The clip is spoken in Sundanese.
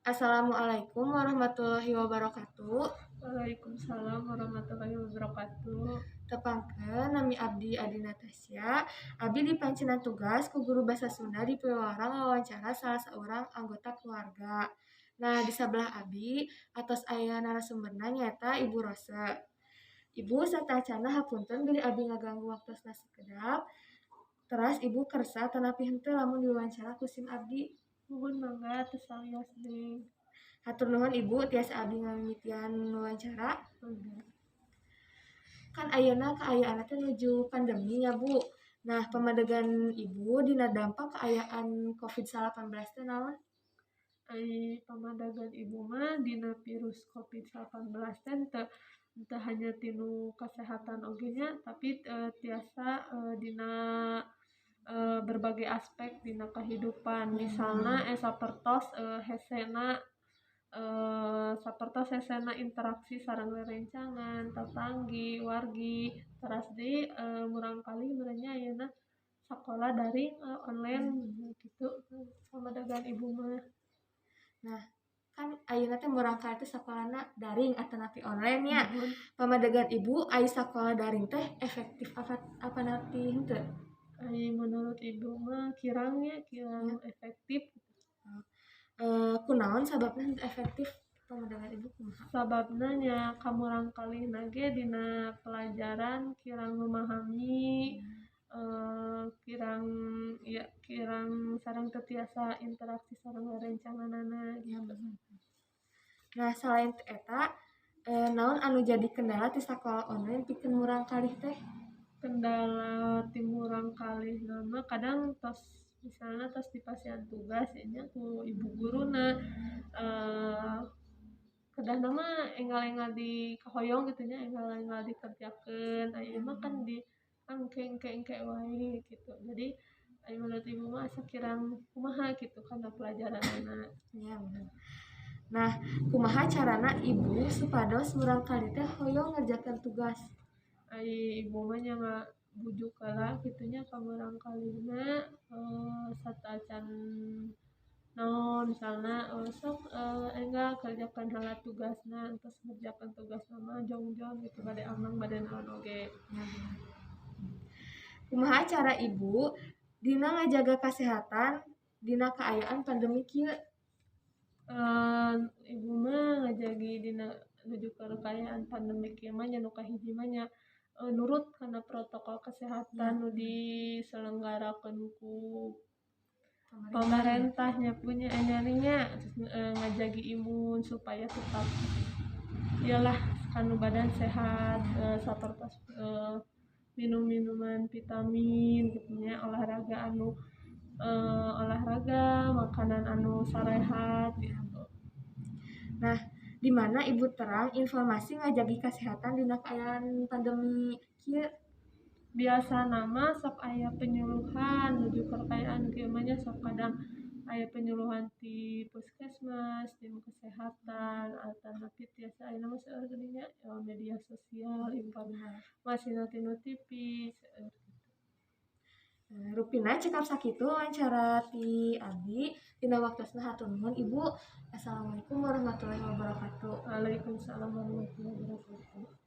Assalamualaikum warahmatullahi wabarakatuh. Waalaikumsalam warahmatullahi wabarakatuh. Tepangkeun, nami abdi Adi Natasya. Abdi dipancinan tugas ku guru basa Sunda di piwarang wawancara salah seorang anggota keluarga. Nah, di sabelah abdi atos aya narasumberna, nyaeta Ibu Rose. Ibu, sateuacanna hapunten bilih abdi ngaganggu waktosna sakedap. Teras Ibu kersa atanapi henteu lamun diwawancara ku sim abdi? Muhun, mangga, teu salios deui. Hatur nuhun, Ibu, tiasa abdi ngamimitian wawancara. Mangga. Kan ayeuna kaayaan teh nuju pandemi nya, Bu. Nah, pamadegan Ibu dina dampak kaayaan COVID-19 teh naon? Ai pamadegan Ibu mah dina virus COVID-19 teh teu hanya tina kesehatan oge nya, tapi tiasa dina berbagai aspek dina kehidupan, misalna sapertos hesena sapertos hesena interaksi sareng rerencangan, tetanggi, wargi. Teras deui murangkalih meureun nya ayeuna sakola daring, online kitu pamadegan Ibu mah. Nah, kan ayeuna teh murangkalih teh sakolana daring atanapi online nya. Muhun. Pamadegan Ibu, ai sakola daring teh efektif atanapi henteu? Ai menurut Ibu mah kirang nya, kirang efektif. Kunaon sababna henteu efektif, pamadegan Ibu kumaha? Sababna nya kamurangkalihna ge dina pelajaran kirang memahami, kirang ya kirang sareng teu tiasa interaksi sareng rerencanganana gitu. Nah, selain eta, naon anu jadi kendala ti sakola online pikeun murangkalih teh? Kendala ti murangkalihna mah kadang tos misalna tos dipasihan tugas nya ku ibu guruna, kedahna mah enggal-enggal dikahoyong kitu nya, enggal-enggal dikerjakeun. Ai ieu mah kan di engke engke engke wae gitu. Jadi ai menurut Ibu mah asa kirang kumaha kitu kana pelajaranana. Ya, bener. Nah, kumaha carana Ibu supados murangkalih teh hoyong ngerjakeun tugas? Ai Ibu mah nya ngabujuk heula kitu nya ka murangkalihna, sateuacan naon, misalna sok enggal kerjakeun heula tugasna, entos ngerjakeun tugasna mah jongjon gitu, bade ameng bade naon oge. Ya, bener. Kumaha cara Ibu dina ngajaga kasehatan dina kaayaan pandemi kieu? Ibu mah ngajagi dina nuju kaayaan pandemi kieu mah nya nu kahiji mah nya nurut kana protokol kesehatan nu diselenggarakeun ku pamarentah nya punya nya, ngajagi imun supaya tetap iyalah kanu badan sehat, sapertos minum minuman vitamin gitu nya, olahraga anu olahraga, makanan anu sarehat gitu. Nah, di mana Ibu terang informasi ngajagi kesehatan dina kaayaan pandemi kieu? Biasana mah sok aya penyuluhan nuju kaayaan kieu mah nya, sok kadang aya penyuluhan ti puskesmas, tim kesehatan, atanapi tiasa ayeuna mah seueur geuning nya media sosial, informasina tina TV seueur kitu. Rupina cekap sakitu wawancara ti abdi. Dina waktosna hatur nuhun, Ibu. Assalamualaikum warahmatullahi wabarakatuh. Waalaikumsalam warahmatullahi wabarakatuh.